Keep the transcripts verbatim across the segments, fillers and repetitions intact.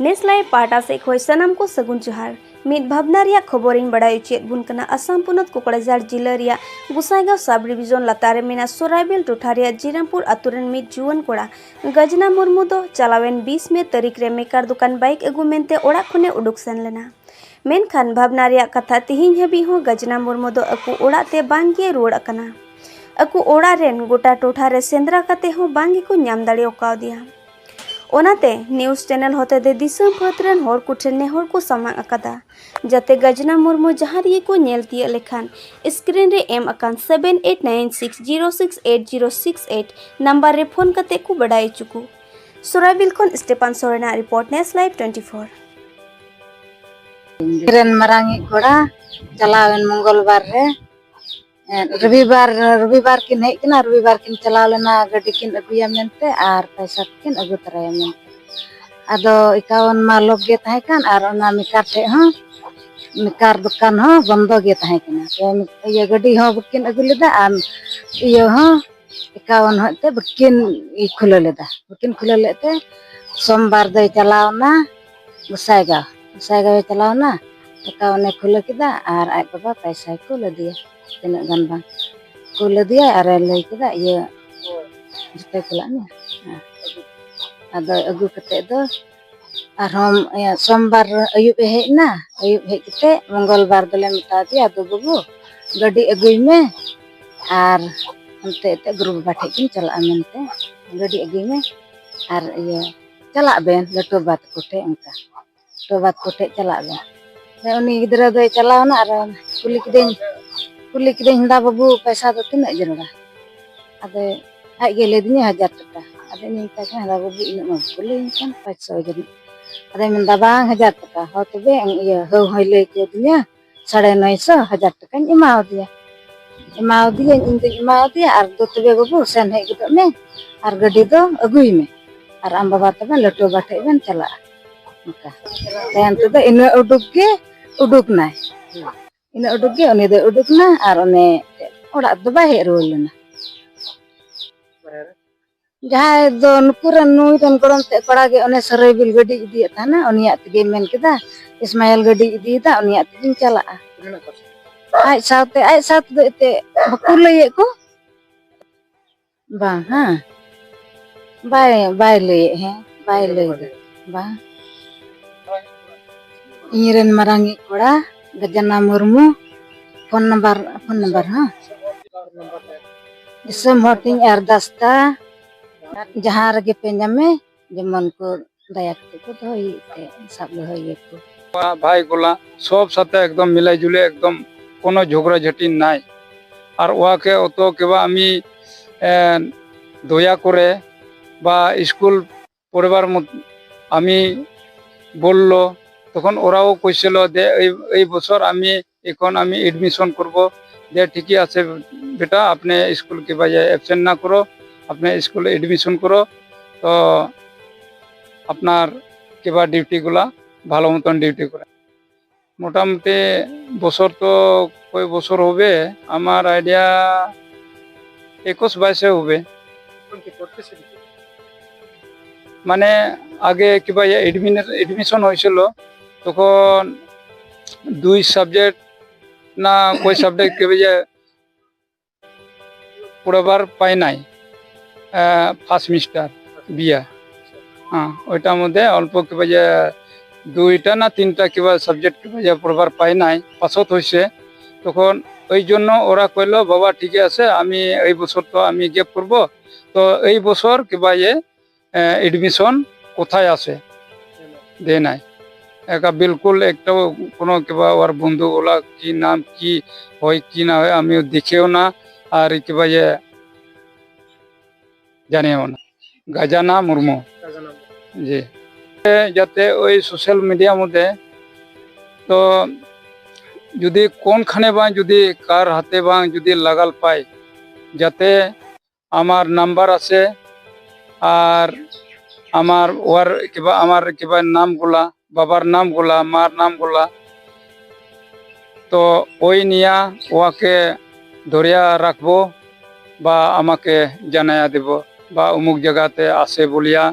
ᱱᱮᱥ ᱞᱟᱭᱤᱵᱷ ᱯᱟᱦᱴᱟ ᱥᱮᱫ ᱠᱷᱚᱱ ᱥᱟᱱᱟᱢ ᱠᱚ ᱥᱟᱹᱜᱩᱱ ᱡᱚᱦᱟᱨ᱾ ᱢᱤᱫ ᱵᱷᱟᱵᱽᱱᱟ ᱨᱮᱭᱟᱜ ᱠᱷᱚᱵᱚᱨᱤᱧ ᱵᱟᱲᱟᱭ ᱦᱚᱪᱚᱭᱮᱫ ᱵᱚᱱ ᱠᱟᱱᱟ᱾ ᱟᱥᱟᱢ ᱯᱚᱱᱚᱛ ᱠᱚᱠᱲᱟᱡᱷᱟᱲ ᱡᱤᱞᱟᱹ ᱨᱮᱭᱟᱜ ᱜᱚᱥᱟᱭᱜᱟᱸᱣ ᱥᱟᱵ ᱰᱤᱵᱤᱡᱚᱱ ᱞᱟᱛᱟᱨ ᱨᱮ ᱢᱮᱱᱟᱜ ᱥᱚᱨᱟᱭᱵᱤᱞ ᱴᱚᱴᱷᱟ ᱨᱮᱭᱟᱜ ᱡᱤᱨᱟᱢᱯᱩᱨ ᱟᱛᱳ ᱨᱮᱱ ᱢᱤᱫ ᱡᱩᱣᱟᱹᱱ ᱠᱚᱲᱟ ᱜᱟᱡᱽᱱᱟ ᱢᱩᱨᱢᱩ ᱫᱚ ᱪᱟᱞᱟᱣᱮᱱ ᱵᱤᱥ ᱢᱮ ᱛᱟᱹᱨᱤᱠᱷ ᱨᱮ ᱢᱮᱠᱟᱨ ᱫᱚᱠᱟᱱ ᱵᱟᱭᱤᱠ ᱟᱹᱜᱩ ᱢᱮᱱᱛᱮ ᱚᱲᱟᱜ ᱠᱷᱚᱱᱮ ᱩᱰᱩᱠ ᱥᱮᱱ ᱞᱮᱱᱟ᱾ ᱢᱮᱱᱠᱷᱟᱱ ᱵᱷᱟᱵᱽᱱᱟ ᱨᱮᱭᱟᱜ ᱠᱟᱛᱷᱟ, ᱛᱤᱦᱤᱧ ᱦᱟᱹᱵᱤᱡ ᱦᱚᱸ ᱜᱟᱡᱽᱱᱟ ᱢᱩᱨᱢᱩ ᱫᱚ ᱟᱠᱚ ᱚᱲᱟᱜ ᱛᱮ ᱵᱟᱝ ᱜᱮ ᱨᱩᱣᱟᱹᱲ ᱟᱠᱟᱱᱟ᱾ ᱟᱠᱚ ᱚᱲᱟᱜ ᱨᱮᱱ ᱜᱚᱴᱟ ᱴᱚᱴᱷᱟ ᱨᱮ ᱥᱮᱸᱫᱽᱨᱟ ᱠᱟᱛᱮ ᱦᱚᱸ ᱵᱟᱝ ᱜᱮᱠᱚ ᱧᱟᱢ ᱫᱟᱲᱮ ᱟᱠᱟᱣᱫᱮᱭᱟ᱾ ᱚᱱᱟᱛᱮ ᱱᱤᱭᱩᱡᱽ ᱪᱮᱱᱮᱞ ᱦᱚᱛᱮᱛᱮ ᱫᱤᱥᱚᱢ ᱯᱷᱟᱹᱫ ᱨᱮᱱ ᱦᱚᱲ ᱠᱚᱴᱷᱮᱱ ᱱᱮᱦᱚᱨ ᱠᱚ ᱥᱟᱢᱟᱝ ᱟᱠᱟᱫᱟ, ᱡᱟᱛᱮ ᱜᱟᱡᱽᱱᱟ ᱢᱩᱨᱢᱩ ᱡᱟᱦᱟᱸ ᱨᱮᱜᱮ ᱠᱚ ᱧᱮᱞ ᱛᱤᱭᱟᱹᱜ ᱞᱮᱠᱷᱟᱱ, ᱥᱠᱨᱤᱱ ᱨᱮ ᱮᱢ ᱟᱠᱟᱱ seven eight nine six zero six eight zero six eight number ᱨᱮ ᱯᱷᱳᱱ ᱠᱟᱛᱮ ᱠᱚ ᱵᱟᱰᱟᱭ ᱦᱚᱪᱚ ᱠᱚ᱾ ᱥᱚᱨᱟᱭᱵᱤᱞ ᱠᱷᱚᱱ ᱥᱴᱮᱯᱟᱱ ᱥᱚᱨᱮᱱᱟᱜ ᱨᱤᱯᱳᱨᱴ, ᱱᱮᱥ ᱞᱟᱭᱤᱵᱷ ᱴᱩᱭᱮᱱᱴᱤ ᱯᱷᱳᱨ᱾ ᱨᱮᱱ ᱢᱟᱨᱟᱝᱤᱡ ᱠᱚᱲᱟ ᱪᱟᱞᱟᱣᱮᱱ ᱢᱚᱝᱜᱚᱞ ᱵᱟᱨ ᱨᱮ, ᱮ, ᱨᱚᱵᱤᱵᱟᱨ, ᱨᱚᱵᱤᱵᱟᱨ ᱠᱤᱱ ᱦᱮᱡ ᱠᱟᱱᱟ, ᱨᱚᱵᱤᱵᱟᱨ ᱠᱤᱱ ᱪᱟᱞᱟᱣ ᱞᱮᱱᱟ ᱜᱟᱹᱰᱤ ᱠᱤᱱ ᱟᱹᱜᱩᱭᱟ ᱢᱮᱱᱛᱮ ᱟᱨ ᱯᱚᱭᱥᱟ ᱠᱤᱱ ᱟᱹᱜᱩ ᱛᱚᱨᱟᱭᱟ ᱢᱮᱱᱛᱮ᱾ ᱟᱫᱚ ᱮᱠᱟᱣᱚᱱ ᱢᱟ ᱞᱚᱠ ᱜᱮ ᱛᱟᱦᱮᱸ ᱠᱟᱱ ᱟᱨ ᱚᱱᱟ ᱢᱮᱠᱟᱨ ᱴᱷᱮᱡ ᱦᱚᱸ, ᱢᱮᱠᱟᱨ ᱫᱚᱠᱟᱱ ᱦᱚᱸ ᱵᱚᱱᱫᱚ ᱜᱮ ᱛᱟᱦᱮᱸ ᱠᱟᱱᱟ᱾ ᱛᱚ, ᱤᱭᱟᱹ, ᱜᱟᱹᱰᱤ ᱦᱚᱸ ᱵᱟᱹᱠᱤᱱ ᱟᱹᱜᱩ ᱞᱮᱫᱟ ᱟᱨ ᱤᱭᱟᱹ ᱦᱚᱸ ᱮᱠᱟᱣᱚᱱ ᱦᱚᱸ ᱮᱱᱛᱮᱫ ᱵᱟᱹᱠᱤᱱ ᱠᱷᱩᱞᱟᱹᱣ ᱞᱮᱫᱟ, ᱵᱟᱹᱠᱤᱱ ᱠᱷᱩᱞᱟᱹᱣ ᱞᱮᱫ ᱛᱮ ᱥᱳᱢᱵᱟᱨ ᱫᱚᱭ ᱪᱟᱞᱟᱣ ᱮᱱᱟ ᱜᱚᱸᱥᱟᱭᱜᱟᱸᱣ, ᱜᱚᱸᱥᱟᱭᱜᱟᱸᱣ ᱮ ᱪᱟᱞᱟᱣ ᱮᱱᱟ, ᱮᱠᱟᱣᱚᱱ ᱮ ᱠᱷᱩᱞᱟᱹᱣ ᱠᱮᱫᱟ ᱟᱨ ᱟᱡ ᱵᱟᱵᱟ ᱯᱟᱭᱥᱟᱭ ᱠᱩᱞ ᱟᱫᱮᱭᱟ, ᱛᱤᱱᱟᱹᱜ ᱜᱟᱱ ᱵᱟᱝ ᱠᱩᱞ ᱟᱫᱮᱭᱟ ᱟᱨᱮ ᱞᱟᱹᱭ ᱠᱮᱫᱟ, ᱤᱭᱟᱹ, ᱡᱚᱛᱚᱭ ᱠᱩᱞᱟᱜ ᱢᱮᱭᱟ᱾ ᱦᱮᱸ᱾ ᱟᱫᱚ ᱟᱹᱜᱩ ᱠᱟᱛᱮᱫ ᱫᱚ ᱟᱨᱦᱚᱸ, ᱤᱭᱟᱹ, ᱥᱳᱢᱵᱟᱨ ᱟᱹᱭᱩᱵ ᱮ ᱦᱮᱡ ᱮᱱᱟ᱾ ᱟᱹᱭᱩᱵ ᱦᱮᱡ ᱠᱟᱛᱮᱫ ᱢᱚᱝᱜᱚᱞ ᱵᱟᱨ ᱫᱚᱞᱮ ᱢᱮᱛᱟ ᱫᱮᱭᱟ, "ᱟᱫᱚ ᱵᱟᱹᱵᱩ, ᱜᱟᱹᱰᱤ ᱟᱹᱜᱩᱭ ᱢᱮ ᱟᱨ ᱦᱟᱱᱛᱮ ᱮᱱᱛᱮᱫ ᱜᱩᱨᱩ ᱵᱟᱵᱟ ᱴᱷᱮᱡ ᱠᱤᱱ ᱪᱟᱞᱟᱜᱼᱟ ᱢᱮᱱᱛᱮ, ᱜᱟᱹᱰᱤ ᱟᱹᱜᱩᱭ ᱢᱮ ᱟᱨ, ᱤᱭᱟᱹ, ᱪᱟᱞᱟᱜ ᱵᱮᱱ ᱞᱟᱹᱴᱩ ᱵᱟᱵᱟ ᱛᱟᱠᱚ ᱴᱷᱮᱡ", ᱚᱱᱠᱟ᱾ ᱞᱟᱹᱴᱩ ᱵᱟᱵᱟ ᱛᱟᱠᱚ ᱴᱷᱮᱡ ᱪᱟᱞᱟᱜ ᱵᱮᱱ᱾ ᱦᱮᱸ, ᱩᱱᱤ ᱜᱤᱫᱽᱨᱟᱹ ᱫᱚᱭ ᱪᱟᱞᱟᱣ ᱮᱱᱟ ᱟᱨ ᱠᱩᱞᱤ ᱠᱤᱫᱟᱹᱧ, ᱠᱩᱞᱤ ᱠᱤᱫᱟᱹᱧ, "ᱦᱮᱸᱫᱟ ᱵᱟᱹᱵᱩ, ᱯᱚᱭᱥᱟ ᱫᱚ ᱛᱤᱱᱟᱹᱜ ᱡᱟᱹᱨᱩᱲᱟ?" ᱟᱫᱚ ᱟᱡ ᱜᱮ ᱞᱟᱹᱭ ᱟᱫᱤᱧᱟ, "ᱦᱟᱡᱟᱨ ᱴᱟᱠᱟ᱾" ᱟᱫᱚ ᱤᱧ ᱢᱮᱛᱟᱭ ᱠᱟᱱᱟ, "ᱦᱮᱸᱫᱟ ᱵᱟᱹᱵᱩ, ᱤᱱᱟᱹᱜ ᱢᱟ ᱵᱟᱠᱚ ᱞᱟᱹᱭᱟᱹᱧ ᱠᱟᱱ, ᱯᱟᱸᱪᱥᱚ ᱡᱟᱹᱱᱤᱡ᱾" ᱟᱫᱚᱭ ᱢᱮᱱᱫᱟ, "ᱵᱟᱝ, ᱦᱟᱡᱟᱨ ᱴᱟᱠᱟ᱾" ᱦᱚᱸ ᱛᱚᱵᱮ, ᱤᱭᱟᱹ, ᱦᱟᱹᱣ ᱦᱚᱸᱭ ᱞᱟᱹᱭ ᱠᱮᱫᱤᱧᱟ, ᱥᱟᱲᱮ ᱱᱚᱭᱥᱚ, ᱦᱟᱡᱟᱨ ᱴᱟᱠᱟᱧ ᱮᱢᱟᱣᱟᱫᱮᱭᱟ᱾ ᱮᱢᱟᱣᱟᱫᱮᱭᱟᱹᱧ, ᱤᱧ ᱫᱚᱧ ᱮᱢᱟᱣᱟᱫᱮᱭᱟ, ᱟᱨ ᱫᱩ ᱛᱚᱵᱮ ᱵᱟᱹᱵᱩ, ᱥᱮᱱ ᱦᱮᱡ ᱜᱚᱫᱚᱜ ᱢᱮ, ᱟᱨ ᱜᱟᱹᱰᱤ ᱫᱚ ᱟᱹᱜᱩᱭ ᱢᱮ, ᱟᱨ ᱟᱢ ᱵᱟᱵᱟ ᱛᱟᱵᱮᱱ ᱞᱟᱹᱴᱩ ᱵᱟᱵᱟ ᱴᱷᱮᱡ ᱵᱮᱱ ᱪᱟᱞᱟᱜᱼᱟ᱾ ᱚᱱᱠᱟ᱾ ᱛᱟᱭᱚᱢ ᱛᱮᱫᱚ ᱤᱱᱟᱹ ᱩᱰᱩᱠ ᱜᱮ ᱩᱰᱩᱠ ᱱᱟᱭ᱾ ᱤᱱᱟᱹ ᱩᱰᱩᱠ ᱜᱮ ᱩᱱᱤ ᱫᱚᱭ ᱩᱰᱩᱠ ᱱᱟ, ᱟᱨ ᱚᱱᱮ ᱚᱲᱟᱜ ᱫᱚ ᱵᱟᱭ ᱦᱮᱡ ᱨᱩᱣᱟᱹᱲ ᱞᱮᱱᱟ᱾ ᱡᱟᱦᱟᱸᱭ ᱫᱚ ᱱᱩᱠᱩ ᱨᱮᱱ, ᱱᱩᱭ ᱨᱮᱱ ᱜᱚᱲᱚᱢ ᱛᱮ ᱠᱚᱲᱟ ᱜᱮ ᱚᱱᱮ ᱥᱟᱹᱨᱟᱹᱭᱵᱤᱞ ᱜᱟᱹᱰᱤ ᱤᱫᱤᱭᱮᱫ ᱛᱟᱦᱮᱱᱟ, ᱩᱱᱤᱭᱟᱜ ᱛᱮᱜᱮ ᱢᱮᱱ ᱠᱮᱫᱟ, "ᱤᱥᱢᱟᱭᱮᱞ ᱜᱟᱹᱰᱤ ᱤᱫᱤᱭᱮᱫᱟ, ᱩᱱᱤᱭᱟᱜ ᱛᱮᱜᱤᱧ ᱪᱟᱞᱟᱜᱼᱟ᱾" ᱟᱡ ᱥᱟᱶᱛᱮ, ᱟᱡ ᱥᱟᱶ ᱛᱮᱫᱚ ᱮᱱᱛᱮᱫ ᱵᱟᱠᱚ ᱞᱟᱹᱭᱮᱫ ᱠᱚ᱾ ᱵᱟᱝ, ᱦᱮᱸ᱾ ᱵᱟᱭ, ᱵᱟᱭ ᱞᱟᱹᱭᱮᱫ, ᱦᱮᱸ, ᱵᱟᱭ ᱞᱟᱹᱭ ᱮᱫᱟ᱾ ᱵᱟᱝ᱾ ᱤᱧ ᱨᱮᱱ ᱢᱟᱨᱟᱝᱤᱡ ᱠᱚᱲᱟ, ᱜᱟᱡᱟᱱᱟ ᱢᱩᱨᱢᱩ, ᱯᱷᱳᱱ ᱱᱟᱢᱵᱟᱨ, ᱯᱷᱳᱱ ᱱᱟᱢᱵᱟᱨ, ᱦᱮᱸ᱾ ᱫᱤᱥᱚᱢ ᱦᱚᱲ ᱴᱷᱮᱱ ᱟᱨᱫᱟᱥ ᱫᱟ, ᱡᱟᱦᱟᱸ ᱨᱮᱜᱮ ᱯᱮ ᱧᱟᱢᱮ, ᱡᱮᱢᱚᱱ ᱠᱚ ᱫᱟᱭᱟ ᱠᱟᱛᱮ ᱠᱚ ᱫᱚᱦᱚᱭ ᱦᱩᱭᱩᱜ ᱛᱮ, ᱥᱟᱵ ᱫᱚᱦᱚᱭ ᱦᱩᱭᱩᱜ ᱠᱚ᱾ ᱵᱷᱟᱭ ᱜᱚᱞᱟ ᱥᱚᱵ ᱥᱟᱛᱮ ᱮᱠᱫᱚᱢ ᱢᱤᱞᱟᱭ ᱡᱩᱞᱮ, ᱮᱠᱫᱚᱢ ᱠᱳᱱᱳ ঝগড়া ঝাটি নাই। আর ওয়াকে অত কেবা আমি, এ, দয়া করে বা স্কুল পরিবার মত-, আমি বললো, তখন ওরাও কইছিল যে এই, এই বছর আমি এখন আমি এডমিশন করব। যে ঠিকই আছে বেটা, আপনি স্কুল কিবা যে অ্যাবসেন্ট না করো, আপনি স্কুলে এডমিশন করো। তো আপনার কিবা ডিউটিগুলা ভালো মতন ডিউটি করে। মোটামুটি বছর তো কয় বছর হবে, আমার আইডিয়া একুশ বাইশে হবে। মানে আগে কিবা এডমিশন হয়েছিল, তখন দুই সাবজেক্ট না কয় সাবজেক্ট কিবা যে পুরোবার পাই নাই, ফার্স্ট সেমিস্টার বিয়া। হ্যাঁ, ওইটার মধ্যে অল্প কিবা যে দুইটা না তিনটা কিবা সাবজেক্ট কিবা যে পুরোবার পাই নাই, পাস আউট হয়েছে। তখন ওই জন্য ওরা কইলো, "বাবা, ঠিক আছে, আমি এই বছর তো আমি গ্যাপ করব, তো এই বছর কিবা যে এডমিশন কোথায় আছে?" দেয় নাই। একা বিলকুল একটাও কোনো কিবা ওর বন্ধু ওলা কি নাম কি হয় কি না হয় আমিও দেখেও না, আর কিবা যে জানিও না। গাজানা মুর্মু। গাজানা মুর্মু। জি। যাতে ওই সোশ্যাল মিডিয়ার মধ্যে তো যদি কোনখানে বা যদি কার হাতে বা যদি লাগাল পায়, যাতে আমার নাম্বার আছে, আর আমার ওয়ার কিবা, আমার কিবা নামগুলা, বাবার নামগুলা, মার নামগুলা, তো ওই নিয়া ওয়াকে ধরিয়া রাখবো বা আমাকে জানাইয়া দিব। বা অমুক জায়গাতে আসে বুলিয়া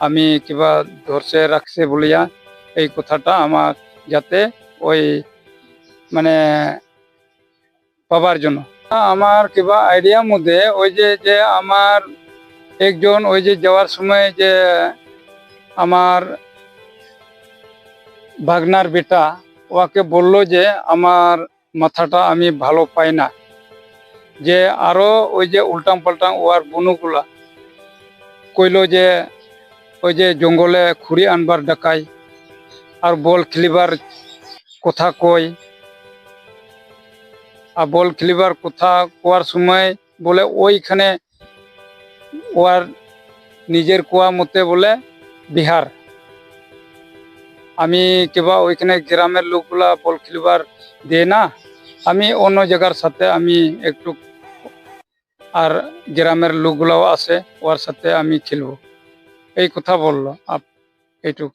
আমি কিবা ধরসে রাখসে বুলিয়া এই কথাটা আমার যাতে ওই মানে পাবার জন্য। আমার কিবা আইডিয়ার মধ্যে ওই যে, যে আমার একজন ওই যে যাওয়ার সময় যে আমার ভাগনার বেটা ওকে বলল যে আমার মাথাটা আমি ভালো পাই না, যে আরো ওই যে উল্টাং পাল্টাং ওয়ার বুনুগুলা কইল যে ওই যে জঙ্গলে খুরি আনবার ডাকাই আর বল খেলিবার কথা কই, আর বল খেলিবার কথা কোয়ার সময় বলে ওইখানে ওয়ার নিজের কোয়া মতে বলে বিহার। আমি কিবা ওইখানে গ্রামের লোকগুলা বল খেলিবার দেয় না, আমি অন্য জায়গার সাথে আমি একটু আর গ্রামের লোকগুলাও আছে, ওর সাথে আমি খেলবো, এই কথা বললো। আপ-, এইটুক।